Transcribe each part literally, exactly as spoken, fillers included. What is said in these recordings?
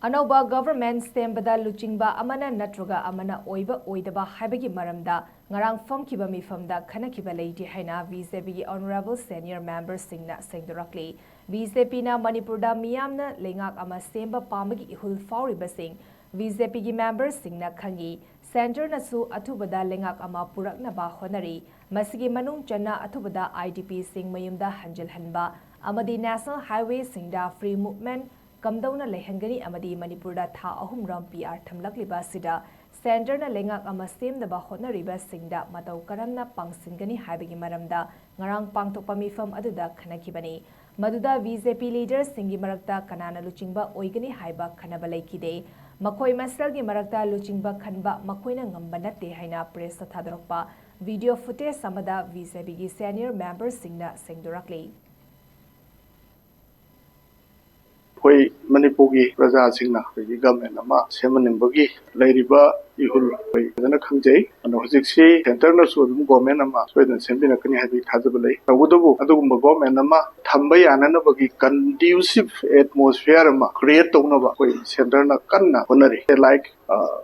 ꯑꯅꯧꯕ ꯒꯚꯔꯟꯃꯦꯟꯠ ꯁꯦꯝꯕꯗ ꯂꯨꯆꯤꯡꯕ ꯑꯃꯅ ꯅꯠꯇ꯭ꯔꯒ ꯑꯃꯅ ꯑꯣꯏꯕ ꯑꯣꯏꯗꯕ ꯍꯥꯏꯕꯒꯤ ꯃꯔꯝꯗ ꯉꯔꯥꯡ ꯐꯝꯈꯤꯕ ꯃꯤꯐꯝꯗ ꯈꯟꯅꯈꯤꯕ ꯂꯩꯇꯦ ꯍꯥꯏꯅ ꯕꯤ ꯖꯦ ꯄꯤꯒꯤ ꯑꯣꯅꯔꯦꯕꯜ ꯁꯦꯅꯤꯌꯔ ꯃꯦꯝꯕꯔꯁꯤꯡꯅ ꯁꯦꯡꯗꯣꯔꯛꯂꯤ꯫ ꯕꯤ ꯖꯦ ꯄꯤꯅ ꯃꯅꯤꯄꯨꯔꯗ ꯃꯤꯌꯥꯝꯅ ꯂꯩꯉꯥꯛ ꯑꯃ ꯁꯦꯝꯕ ꯄꯥꯝꯕꯒꯤ ꯏꯍꯨꯜ ꯐꯥꯎꯔꯤꯕꯁꯤꯡ ꯕꯤ ꯖꯦ ꯄꯤꯒꯤ ꯃꯦꯝꯕꯔꯁꯤꯡꯅ ꯈꯪꯏ꯫ ꯁꯦꯟꯇꯔꯅꯁꯨ ꯑꯊꯨꯕꯗ ꯂꯩꯉꯥꯛ ꯑꯃ ꯄꯨꯔꯛꯅꯕ ꯍꯣꯠꯅꯔꯤ꯫ ꯃꯁꯤꯒꯤ ꯃꯅꯨꯡ ꯆꯟꯅ ꯑꯊꯨꯕꯗ ꯑꯥꯏ ꯗꯤ ꯄꯤꯁꯤꯡ ꯃꯌꯨꯝꯗ ꯍꯟꯖꯤꯜꯍꯟꯕ ꯑꯃꯗꯤ ꯅꯦꯁꯅꯦꯜ ꯍꯥꯏꯋꯦꯁꯤꯡꯗ ꯐ꯭ꯔꯤ ꯃꯨꯚꯃꯦꯟꯠ ꯀꯝꯗꯧꯅ ꯂꯩꯍꯟꯒꯅꯤ ꯑꯃꯗꯤ ꯃꯅꯤꯄꯨꯔꯗ ꯊꯥ ꯑꯍꯨꯝꯔꯣꯝ ꯄꯤ ꯑꯥꯔ ꯊꯝꯂꯛꯂꯤꯕ ꯑꯁꯤꯗ ꯁꯦꯟꯇꯔꯅ ꯂꯩꯉꯥꯛ ꯑꯃ ꯁꯦꯝꯅꯕ ꯍꯣꯠꯅꯔꯤꯕꯁꯤꯡꯗ ꯃꯇꯧ ꯀꯔꯝꯅ ꯄꯥꯡꯁꯤꯟꯒꯅꯤ ꯍꯥꯏꯕꯒꯤ ꯃꯔꯝꯗ ꯉꯔꯥꯡ ꯄꯥꯡꯊꯣꯛꯄ ꯃꯤꯐꯝ ꯑꯗꯨꯗ ꯈꯟꯅꯈꯤꯕꯅꯤ꯫ ꯃꯗꯨꯗ ꯕꯤ ꯖꯦ ꯄꯤ ꯂꯤꯗꯔꯁꯤꯡꯒꯤ ꯃꯔꯛꯇ ꯀꯅꯥꯅ ꯂꯨꯆꯤꯡꯕ ꯑꯣꯏꯒꯅꯤ ꯍꯥꯏꯕ ꯈꯟꯅꯕ ꯂꯩꯈꯤꯗꯦ꯫ ꯃꯈꯣꯏ ꯃꯁꯦꯜꯒꯤ ꯃꯔꯛꯇ ꯂꯨꯆꯤꯡꯕ ꯈꯟꯕ ꯃꯈꯣꯏꯅ ꯉꯝꯕ ꯅꯠꯇꯦ ꯍꯥꯏꯅ ꯄ꯭ꯔꯦꯁꯇ ꯊꯥꯗꯣꯔꯛꯄ ꯚꯤꯗꯤꯑꯣ ꯐꯨꯇꯦꯖ ꯑꯃꯗ ꯕꯤ ꯖꯦ ꯄꯤꯒꯤ ꯁꯦꯅꯤꯌꯔ ꯃꯦꯝꯕꯔꯁꯤꯡꯅ ꯁꯦꯡꯗꯣꯔꯛꯂꯤ꯫ ꯑꯩꯈꯣꯏ ꯃꯅꯤꯄꯨꯔꯒꯤ ꯄ꯭ꯔꯖꯥꯁꯤꯡꯅ ꯑꯩꯈꯣꯏꯒꯤ ꯒꯚꯔꯟꯃꯦꯟꯠ ꯑꯃ ꯁꯦꯝꯍꯟꯅꯤꯡꯕꯒꯤ ꯂꯩꯔꯤꯕ ꯏꯍꯨꯜ ꯑꯩꯈꯣꯏ ꯐꯖꯅ ꯈꯪꯖꯩ꯫ ꯑꯗꯣ ꯍꯧꯖꯤꯛꯁꯤ ꯁꯦꯟꯇꯔꯅꯁꯨ ꯑꯗꯨꯝ ꯒꯚꯔꯟꯃꯦꯟꯠ ꯑꯃ ꯁꯣꯏꯗꯅ ꯁꯦꯝꯕꯤꯔꯛꯀꯅꯤ ꯍꯥꯏꯕꯒꯤ ꯊꯥꯖꯕ ꯂꯩ꯫ ꯇꯧꯕꯇꯕꯨ ꯑꯗꯨꯒꯨꯝꯕ ꯒꯚꯔꯟꯃꯦꯟꯠ ꯑꯃ ꯊꯝꯕ ꯌꯥꯅꯅꯕꯒꯤ ꯀꯟꯗ꯭ꯌꯨꯁꯤꯞ ꯑꯦꯠꯃꯣꯁꯐꯤꯌꯔ ꯑꯃ ꯀ꯭ꯔꯤꯌꯦꯠ ꯇꯧꯅꯕ ꯑꯩꯈꯣꯏ ꯁꯦꯟꯇꯔꯅ ꯀꯟꯅ ꯍꯣꯠꯅꯔꯤ꯫ ꯂꯥꯏꯛ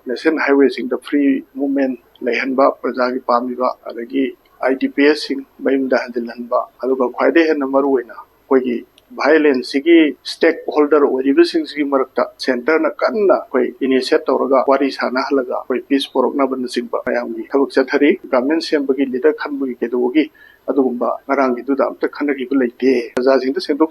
ꯅꯦꯁꯅꯦꯜ ꯍꯥꯏꯋꯦꯁꯤꯡꯗ ꯐ꯭ꯔꯤ ꯃꯨꯚꯃꯦꯟꯠ ꯂꯩꯍꯟꯕ, ꯄ꯭ꯔꯖꯥꯒꯤ ꯄꯥꯝꯃꯤꯕ, ꯑꯗꯒꯤ ꯑꯥꯏ ꯗꯤ ꯄꯤ ꯑꯦꯁꯁꯤꯡ ꯃꯌꯨꯝꯗ ꯍꯟꯖꯤꯜꯍꯟꯕ, ꯑꯗꯨꯒ ꯈ꯭ꯋꯥꯏꯗꯒꯤ ꯍꯦꯟꯅ ꯃꯔꯨ ꯑꯣꯏꯅ ꯑꯩꯈꯣꯏꯒꯤ ꯚꯥꯏꯑꯣꯂꯦꯟꯁꯁꯤꯒꯤ ꯁ꯭ꯇꯦꯛ ꯍꯣꯜꯗꯔ ꯑꯣꯏꯔꯤꯕꯁꯤꯡꯁꯤꯒꯤ ꯃꯔꯛꯇ ꯁꯦꯟꯇꯔꯅ ꯀꯟꯅ ꯑꯩꯈꯣꯏ ꯏꯅꯤꯁꯤꯌꯦꯠ ꯇꯧꯔꯒ ꯋꯥꯔꯤ ꯁꯥꯟꯅꯍꯜꯂꯒ ꯑꯩꯈꯣꯏ ꯄꯤꯁ ꯄꯨꯔꯛꯅꯕꯅꯆꯤꯡꯕ ꯃꯌꯥꯝꯒꯤ ꯊꯕꯛ ꯆꯠꯊꯔꯤ꯫ ꯒꯚꯔꯟꯃꯦꯟꯠ ꯁꯦꯝꯕꯒꯤ, ꯂꯤꯗꯔ ꯈꯟꯕꯒꯤ ꯀꯩꯗꯧꯕꯒꯤ ꯑꯗꯨꯒꯨꯝꯕ ꯉꯔꯥꯡꯒꯤꯗꯨꯗ ꯑꯝꯇ ꯈꯟꯅꯈꯤꯕ ꯂꯩꯇꯦ꯫ ꯄ꯭ꯔꯖꯥꯁꯤꯡꯗ ꯁꯦꯡꯗꯣꯛ